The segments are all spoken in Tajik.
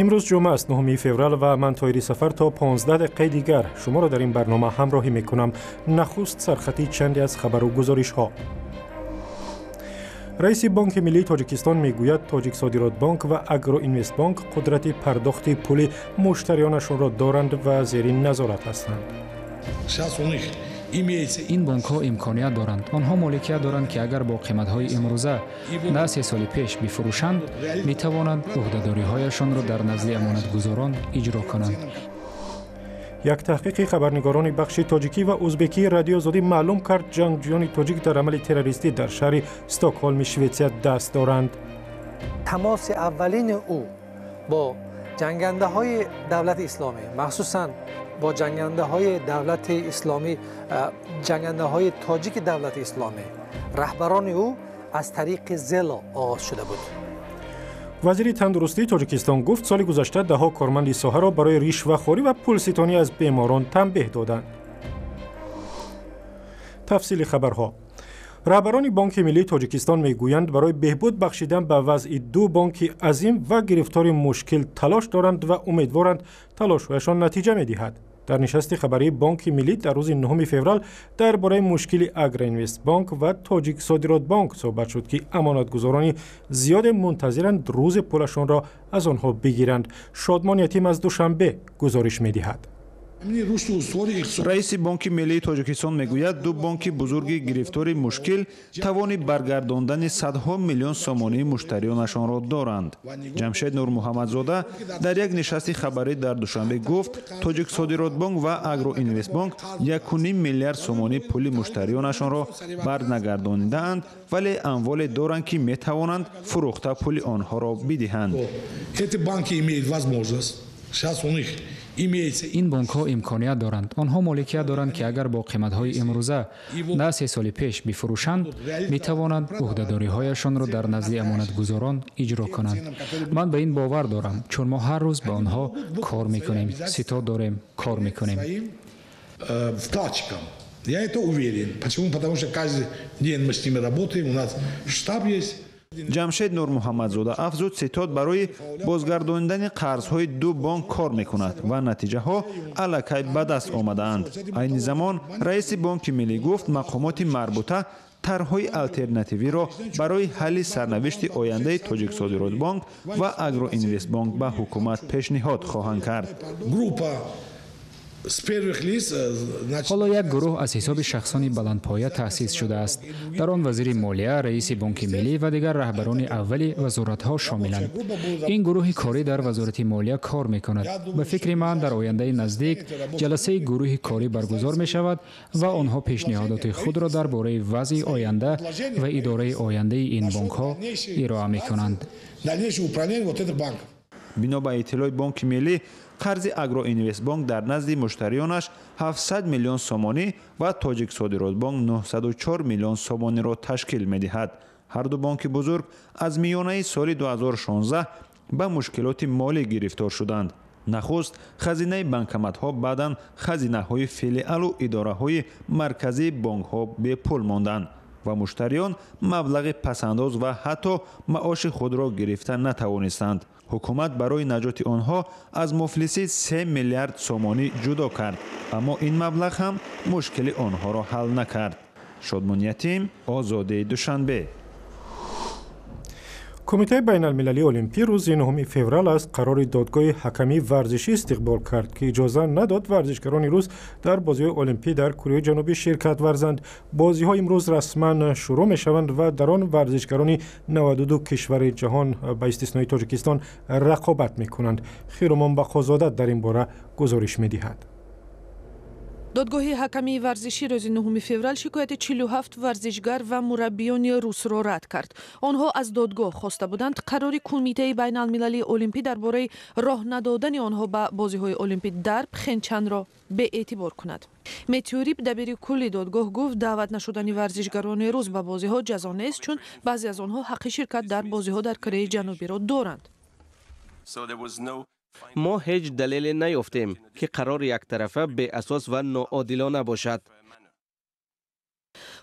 Имрӯз ҷумъа аст, 9 феврал, ва ман, Тоҳири Сафар, то 15 дақиқаи дигар шуморо дар ин барнома ҳамроҳӣ мекунам. Нахуст сархати чанде аз хабару гузоришҳо. Раиси Бонки миллии Тоҷикистон мегӯяд, Тоҷиксодиротбонк ва Агроинвестбонк қудрати пардохти пули муштариёнашонро доранд ва зери назорат ҳастанд. Ин бонкҳо имконият доранд, онҳо моликият доранд, ки агар бо қиматҳои имрӯза на 3 соли пеш бифурӯшанд, метавонанд ӯҳдадориҳояшонро дар назди амонатгузорон иҷро кунанд. Як таҳқиқи хабарнигорони бахши тоҷикӣ ва узбекии Радиои Озодӣ маълум кард, ҷангҷӯёни тоҷик дар амали террористӣ дар шаҳри Стокҳолми Шветсия даст доранд. Тамоси аввалини ӯ бо ҷангандаҳои Давлати Исломӣ, махсусан бо ҷангандаҳои Давлати Исломӣ, ҷангандаҳои тоҷики Давлати Исломӣ, раҳбарони ӯ, аз тариқи Зело оғоз шуда буд. Вазири тандурустии Тоҷикистон гуфт, соли гузашта даҳҳо корманди соҳаро барои ришвахорӣ ва пулситонӣ аз беморон танбеҳ доданд. Тафсили хабарҳо. Раҳбарони Бонки миллии Тоҷикистон мегӯянд, барои беҳбуд бахшидан ба вазъи ду бонки азим ва гирифтори мушкил талош доранд ва умедворанд, талошҳояшон натиҷа медиҳад. Дар нишасти хабарии Бонки миллӣ дар рӯзи 9 феврал дар бораи мушкили Агроинвестбонк ва Тоҷиксодиротбонк суҳбат шуд, ки амонатгузорони зиёде мунтазиранд рӯзе пулашонро аз онҳо бигиранд. Шодмон Ятим аз Душанбе гузориш медиҳад. Раиси Бонки миллии Тоҷикистон мегӯяд, ду бонки бузурги гирифтори мушкил тавони баргардондани садҳо миллион сомонии муштариёнашонро доранд. Ҷамшед Нурмуҳаммадзода дар як нишасти хабарӣ дар Душанбе гуфт, Тоҷиксодиротбонк ва Агроинвестбонк 1,5 миллиард сомонӣ пули муштариёнашонро барнагардонидаанд, вале амволе доранд, ки метавонанд фурӯхта пули онҳоро бидиҳанд. Эти банки имеют возможность, сейчас у них имеется. Ин бонкҳо имконият доранд, онҳо моликият доранд, ки агар бо қиматҳои имрӯза на 3 соли пеш бифурӯшанд, метавонанд ӯҳдадориҳояшонро дар назди амонатгузорон иҷро кунанд. Ман ба ин бовар дорам, чун мо ҳар рӯз ба онҳо кор мекунем, ситод дорем, кор мекунем. Вкладчикам. Я это уверен. Почему? Потому что каждый день мы с ними работаем, у нас штаб есть. Ҷамшед Нурмуҳаммадзода афзуд, ситод барои бозгардонидани қарзҳои ду бонк кор мекунад ва натиҷаҳо аллакай ба даст омадаанд. Айни замон, раиси Бонки миллӣ гуфт, мақомоти марбута тарҳҳои алтернативиро барои ҳалли сарнавишти ояндаи Тоҷиксодиротбонк ва Агроинвестбонк ба ҳукумат пешниҳод хоҳанд кард. Группа с первых лиц. Ҳоло як гурӯҳ аз ҳисоби шахсони баландпоя таъсис шудааст. Дар он вазири молия, раиси Бонки миллӣ ва дигар раҳбарони аввали вазоратҳо шомиланд. Ин гурӯҳи корӣ дар Вазорати молия кор мекунад. Ба фикри ман, дар ояндаи наздик ҷаласаи гурӯҳи корӣ баргузор мешавад ва онҳо пешниҳодоти худро дар бораи вазъи оянда ва идораи ояндаи ин бонкҳо ироа мекунанд. Бино ба иттилои Бонки миллӣ, қарзи Агроинвестбонк дар назди муштариёнаш 700 миллион сомонӣ ва Тоҷиксодиротбонк 904 миллион сомониро ташкил медиҳад. Ҳарду бонки бузург аз миёнаи соли 2016 ба мушкилоти молӣ гирифтор шуданд. Нахуст хазинаи банкоматҳо, баъдан хазинаҳои филиалу идораҳои марказии бонкҳо бепул монданд ва муштариён маблағи пасандоз ва ҳатто маоши худро гирифта натавонистанд. Ҳукумат барои наҷоти онҳо аз муфлисӣ 3 миллиард сомонӣ ҷудо кард, аммо ин маблағ ҳам мушкили онҳоро ҳал накард. Шодмон Ятим, Озодии, Душанбе. Кумитаи байналмилалии олимпӣ рӯзи 9 феврал аз қарори додгоҳи ҳакамии варзишӣ истиқбол кард, ки иҷоза надод варзишгарони рус дар бозиҳои олимпӣ дар Кореяи Ҷанубӣ ширкат варзанд. Бозиҳо имрӯз расман шурӯъ мешаванд ва дар он варзишгарони 92 кишвари ҷаҳон ба истиснои Тоҷикистон рақобат мекунанд. Хиромон Бақозода дар ин бора гузориш медиҳад. Додгоҳи ҳакамии варзишӣ рӯзи 9 феврал шикояти 47 варзишгар ва мураббиёни русро рад кард. Онҳо аз додгоҳ хоста буданд, қарори Кумитаи байналмилалии олимпӣ дар бораи роҳ надодани онҳо ба бозиҳои олимпӣ дар Пхенчанро беэътибор кунад. Мэтью Рип, дабири кулли додгоҳ, гуфт, даъват нашудани варзишгарони рус ба бозиҳо ҷазо нест, чун баъзе аз онҳо ҳаққи ширкат дар бозиҳо дар Кореяи Ҷанубиро доранд. Мо ҳеҷ далеле наёфтем, ки қарор яктарафа, беасос ва ноодилона бошад.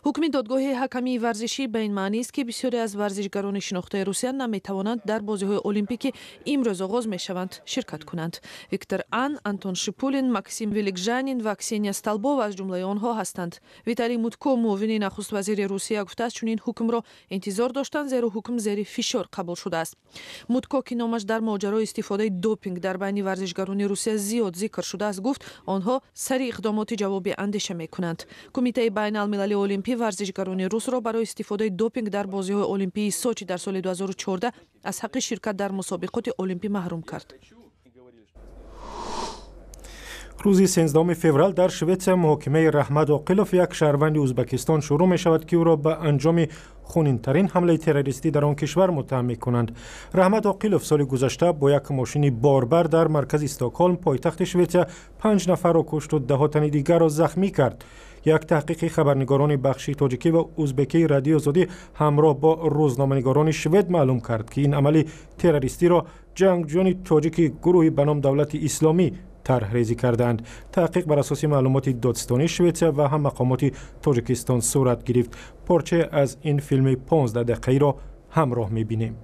Ҳукми додгоҳи ҳакамии варзишӣ ба ин маънист, ки бисёре аз варзишгарони шинохтаи Русия наметавонанд дар бозиҳои олимпӣ, ки имрӯз оғоз мешаванд, ширкат кунанд. Виктор Ан, Антон Шипулин, Максим Великжанин ва Ксения Столбова аз ҷумлаи онҳо ҳастанд. Виталий Мутко, муовини нахуствазири Русия, гуфтааст, чунин ҳукмро интизор доштанд, зеро ҳукм зери фишор қабул шудааст. Мутко, ки номаш дар моҷарои истифодаи допинг дар байни варзишгарони Русия зиёд зикр шудааст, гуфт, онҳо сари иқдомоти ҷавобӣ андеша мекунанд. Кумитаи байналмилалии олимпӣ варзишгарони русро барои истифодаи допинг дар бозиҳои олимпии Сочи дар соли 2014 аз ҳаққи ширкат дар мусобиқоти олимпӣ маҳрум кард. Рӯзи 13 феврал дар Шветсия муҳокимаи Раҳмат Оқилов, як шаҳрванди Ӯзбекистон, шурӯъ мешавад, ки ӯро ба анҷоми хунинтарин ҳамлаи террористӣ дар он кишвар муттаҳам мекунанд. Раҳмат Оқилов соли гузашта бо як мошини борбар дар маркази Стокҳолм, пойтахти Шветсия, 5 нафарро кушту 10 тани дигарро захмӣ кард. Як таҳқиқи хабарнигорони бахши тоҷикӣ ва узбекии Радиои Озодӣ ҳамроҳ бо рӯзноманигорони швед маълум кард, ки ин амали террористиро ҷангҷӯёни тоҷики гурӯҳи ба ном Давлати Исломӣ тарҳрезӣ кардаанд. Таҳқиқ бар асоси маълумоти додситонии Шветсия ва ҳам мақомоти Тоҷикистон сурат гирифт. Порчае аз ин филми 15 дақиқаиро ҳамроҳ мебинем.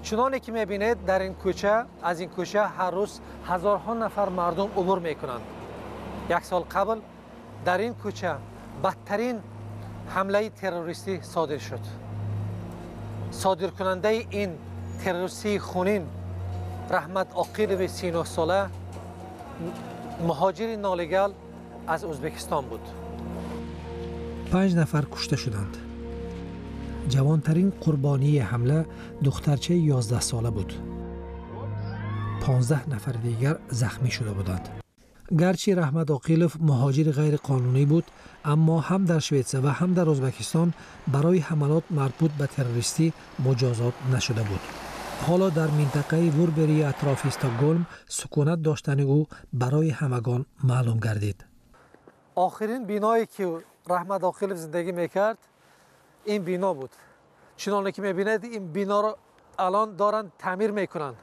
Чуноне ки мебинед, дар ин кӯча, аз ин кӯча ҳар рӯз ҳазорҳо нафар мардум убур мекунанд. Як сол қабл дар ин кӯча бадтарин ҳамлаи террористӣ содир шуд. Содиркунандаи ин террористии хунин Раҳмат Оқилови 39сола, муҳоҷири нолегал аз Ӯзбекистон буд. 5 нафар кушта шуданд. Ҷавонтарин қурбонии ҳамла духтарчаи 11сола буд. 15 нафари дигар захмӣ шуда буданд. Гарчи Раҳмат Оқилов муҳоҷири ғайриқонунӣ буд, аммо ҳам дар Шветсия ва ҳам дар Ӯзбекистон барои ҳамалот марбут ба террористӣ муҷозот нашуда буд. Ҳоло дар минтақаи Вурберии атрофи Стокгольм сукунат доштани ӯ барои ҳамагон маълум гардид. Охирин биное ки Раҳмат Оқилов зиндагӣ мекард, ин бино буд. Чуноне ки мебинед, ин биноро алон доранд таъмир мекунанд.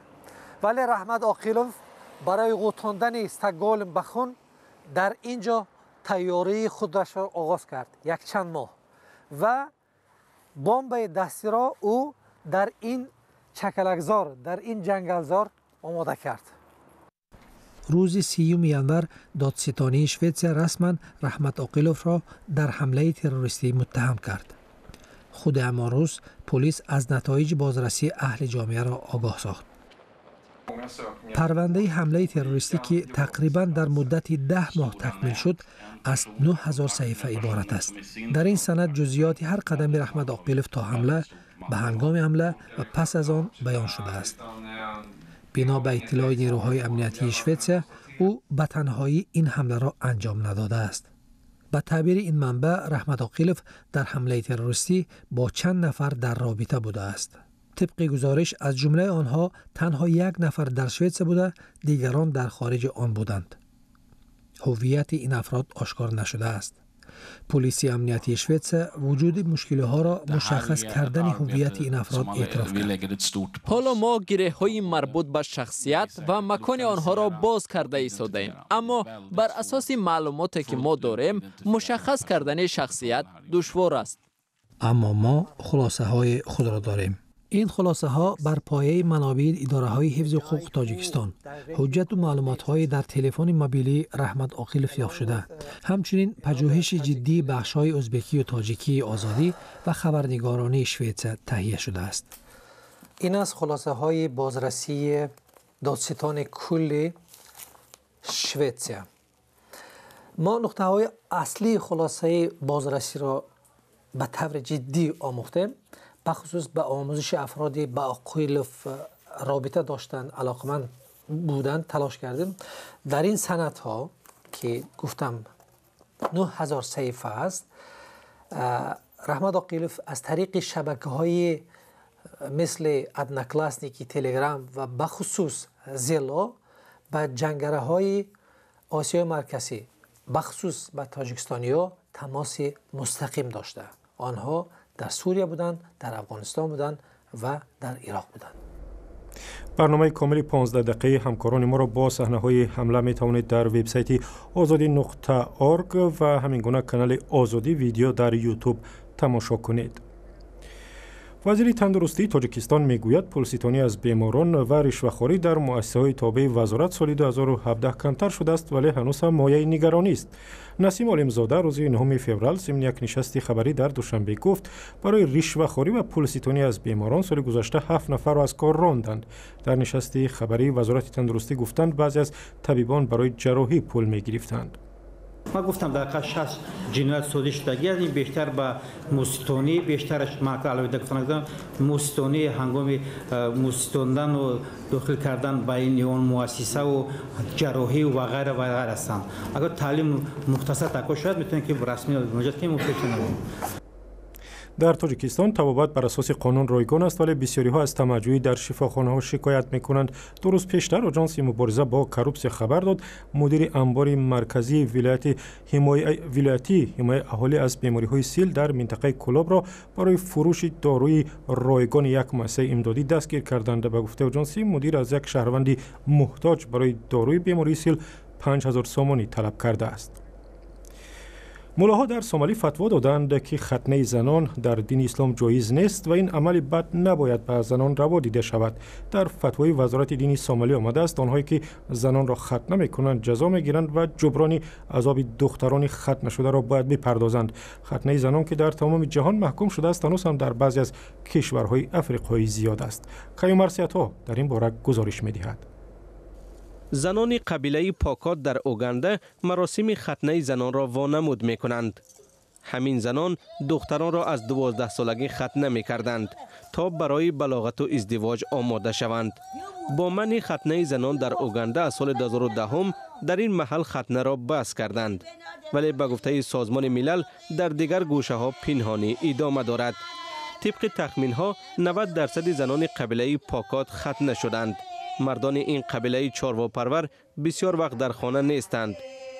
Вале Раҳмат Оқилов барои ғӯтондани Стокгольм ба хун дар ин ҷо тайёрии худашро оғоз кард якчанд моҳ ва бомбаи дастиро ӯ дар ин чакалакзор, дар ин ҷангалзор омода кард. Рӯзи 30 январ додситонии Шветсия расман Раҳмат Оқиловро дар ҳамлаи террористӣ муттаҳам кард. Худи ҳамон рӯз полис аз натоиҷи бозрасии аҳли ҷомеаро огоҳ сохт. Парвандаи ҳамлаи террористӣ, ки тақрибан дар муддати 10 моҳ такмил шуд, аз 9000 саҳифа иборат аст. Дар ин санад ҷузъиёти ҳар қадами Раҳмат Оқилов то ҳамла, ба ҳангоми ҳамла ва пас аз он баён шудааст. Бино ба иттилои нерӯҳои амниятии Шветсия, ӯ ба танҳоӣ ин ҳамларо анҷом надодааст. Ба таъбири ин манбаъ, Раҳмат Оқилов дар ҳамлаи террористӣ бо чанд нафар дар робита будааст. Тибқи гузориш, аз ҷумлаи онҳо танҳо як нафар дар Шветсия буда, дигарон дар хориҷи он буданд. Ҳуввияти ин афрод ошкор нашудааст. Полиси амниятии Шветсия вуҷуди мушкилиҳоро мушаххас кардани ҳуввияти ин афрод эътироф кард. Ҳоло мо гиреҳҳои марбут ба шахсият ва макони онҳоро боз карда истодаем, аммо бар асоси маълумоте ки мо дорем, мушаххас кардани шахсият душвор аст. Аммо мо хулосаҳои худро дорем. Ин хулосаҳо бар пояи манобеи идораҳои ҳифзи ҳуқуқи Тоҷикистон, ҳуҷҷату маълумотҳои дар телефони мобилии Раҳмат Оқилов ёфтшуда, ҳамчунин пажӯҳиши ҷиддии бахшҳои ӯзбекию тоҷикии Озодӣ ва хабарнигоронии Шветсия таҳия шудааст. Ин аз хулосаҳои бозрасии додситони кулли Шветсия. Мо нуқтаҳои аслии хулосаи бозрасиро ба таври ҷиддӣ омӯхтем, бахусус ба омӯзиши афроди ба Оқилов робита доштанд, алоқаманд буданд, талош кардем. Дар ин санадҳо, ки гуфтам 9000 саҳифа аст, Раҳмат Оқилов аз тариқи шабакаҳои мисли Одноклассники, Телеграм ва бахусус Зело ба ҷангараҳои Осиёи Марказӣ, бахусус ба тоҷикистониҳо тамоси мустақим дошта. Онҳо дар Сурия буданд, дар Афғонистон буданд ва дар Ироқ буданд. Барномаи комили 15 дақиқаи ҳамкорони моро бо саҳнаҳои ҳамла метавонед дар вебсайти ozodi.org ва ҳамин гуна канали Озодӣ видео дар Ютуб тамошо кунед. Вазири тандурустии Тоҷикистон мегӯяд, пулситонӣ аз беморон ва ришвахорӣ дар муассисаҳои тобеи вазорат соли 2017 камтар шудааст, вале ҳанӯз ҳам мояи нигаронист. Насим Олимзода рӯзи 9 феврал зимни як нишасти хабарӣ дар Душанбе гуфт, барои ришвахорӣ ва пулситонӣ аз беморон соли гузашта 7 нафарро аз кор ронданд. Дар нишасти хабарии Вазорати тандурустӣ гуфтанд, баъзе аз табибон барои ҷарроҳӣ пул мегирифтанд. Ман гуфтам, дар ҳақиқат 60 ҷиноят содир шудагӣ аст. Ин бештар ба муситонӣ, бештараш ман алоҳида гуфтам, муситонӣ ҳангоми муситондану дохил кардан ба ин ё он муассисаву ҷарроҳӣ ва ғайра ва ғайра ҳастанд. Агар таълим мухтасар такрор шавад, метавонем ки расмӣ муроҷиат кунем, мо пеш намоем. Дар Тоҷикистон табобат бар асоси қонун ройгон аст, вале бисёриҳо аз тамаҷӯӣ дар шифохонаҳо шикоят мекунанд. 2 рӯз пештар Оҷонси мубориза бо коррупсия хабар дод, мудири анбори марказии вилоятии ҳимояи аҳолӣ аз бемориҳои сил дар минтақаи Кӯлобро барои фурӯши доруи ройгони як муассисаи имдодӣ дастгир карданд. Ба гуфтаи Оҷонсӣ, мудир аз як шаҳрванди муҳтоҷ барои доруи бемории сил 5000 сомонӣ талаб кардааст. Муллоҳо дар Сомалӣ фатво доданд, ки хатнаи занон дар дини ислом ҷоиз нест ва ин амали бад набояд ба занон раво дида шавад. Дар фатвои Вазорати дини Сомалӣ омадааст, онҳое ки занонро хатна мекунанд ҷазо мегиранд ва ҷуброни азоби духтарони хатнашударо бояд бипардозанд. Хатнаи занон, ки дар тамоми ҷаҳон маҳкум шудааст, ҳанӯз ҳам дар баъзе аз кишварҳои африқоӣ зиёд аст. Каюмарсиятҳо дар ин бора гузориш медиҳад. Занони қабилаи Покот дар Уганда маросими хатнаи занонро вонамуд мекунанд. Ҳамин занон духтаронро аз 12 солагӣ хатна мекарданд, то барои балоғату издивоҷ омода шаванд. Бо манъи хатнаи занон дар Уганда аз соли 2010 дар ин маҳал хатнаро бас карданд. Вале ба гуфтаи Созмони Милал дар дигар гӯшаҳо пинҳонӣ идома дорад. Тибқи тахминҳо 90% занони қабилаи Покот хатна шуданд. Мардони ин қабилаи чорвопарвар бисёр вақт дар хона нестанд.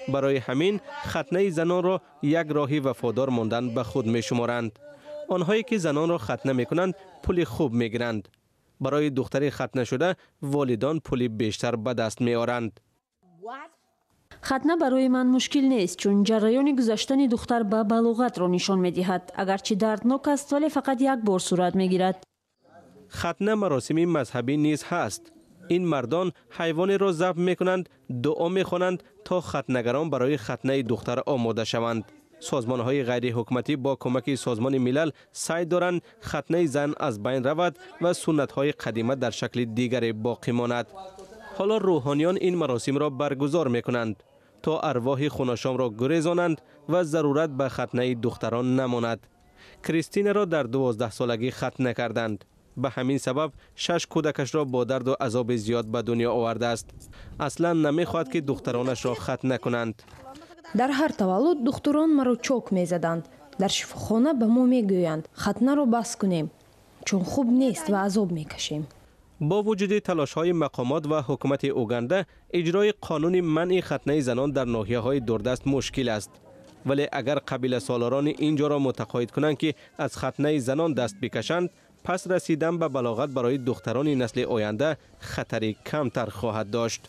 Барои ҳамин хатнаи занонро як роҳи вафодор мондан ба худ мешуморанд. Онҳое ки занонро хатна мекунанд пули хуб мегиранд. Барои духтари хатнашуда волидон пули бештар ба даст меоранд. Хатна барои ман мушкил нест, чун ҷараёни гузаштани духтар ба балоғатро нишон медиҳад. Агарчи дарднок аст, вале фақат як бор сурат мегирад. Хатна маросими мазҳабӣ низ ҳаст. Ин мардон ҳайвонеро забҳ мекунанд, дуо мехонанд то хатнагарон барои хатнаи духтар омода шаванд. Созмонҳои ғайриҳукуматӣ бо кӯмаки Созмони Милал саъй доранд хатнаи зан аз байн равад ва суннатҳои қадима дар шакли дигаре боқӣ монад. Ҳоло рӯҳониён ин маросимро баргузор мекунанд то арвоҳи хуношомро гурезонанд ва зарурат ба хатнаи духтарон намонад. Кристинаро дар 12 солагӣ хатна карданд. Ба ҳамин сабаб 6 кӯдакашро бо дарду азоби зиёд ба дунё овардааст. Аслан намехоҳад ки духтаронашро хатна кунанд. Дар ҳар таваллуд духтурон маро чок мезаданд. Дар шифохона ба мо мегӯянд хатнаро бас кунем, чун хуб нест ва азоб мекашем. Бо вуҷуди талошҳои мақомот ва ҳукумати Уганда, иҷрои қонуни манъи хатнаи занон дар ноҳияҳои дурдаст мушкил аст. Вале агар қабиласолорони ин ҷоро мутақоид кунанд, ки аз хатнаи занон даст бикашанд, пас расидан ба балоғат барои духтарони насли оянда хатари камтар хоҳад дошт.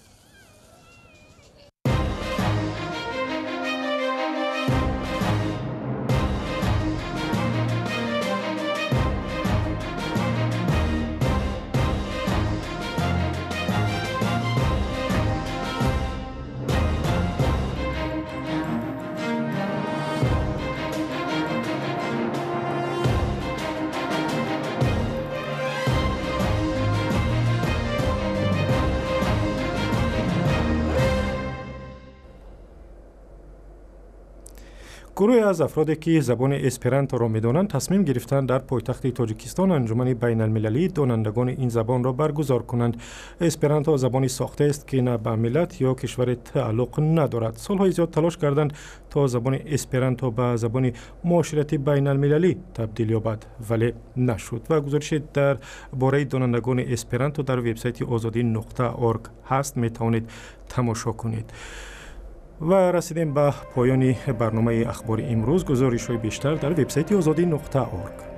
Гурӯҳе аз афроде ки забони эсперанторо медонанд тасмим гирифтанд дар пойтахти Тоҷикистон анҷумани байналмилалии донандагони ин забонро баргузор кунанд. Эсперанто забони сохтаест, ки на ба миллат ё кишваре тааллуқ надорад. Солҳои зиёд талош карданд то забони эсперанто ба забони муоширати байналмилалӣ табдил ёбад, вале нашуд. Ва гузориши дар бораи донандагони эсперанто дар вебсайти ozodi.org ҳаст, метавонед тамошо кунед. Ва расидем ба поёни барномаи ахбори имрӯз. Гузоришҳои бештар дар вебсайти ozodi.org.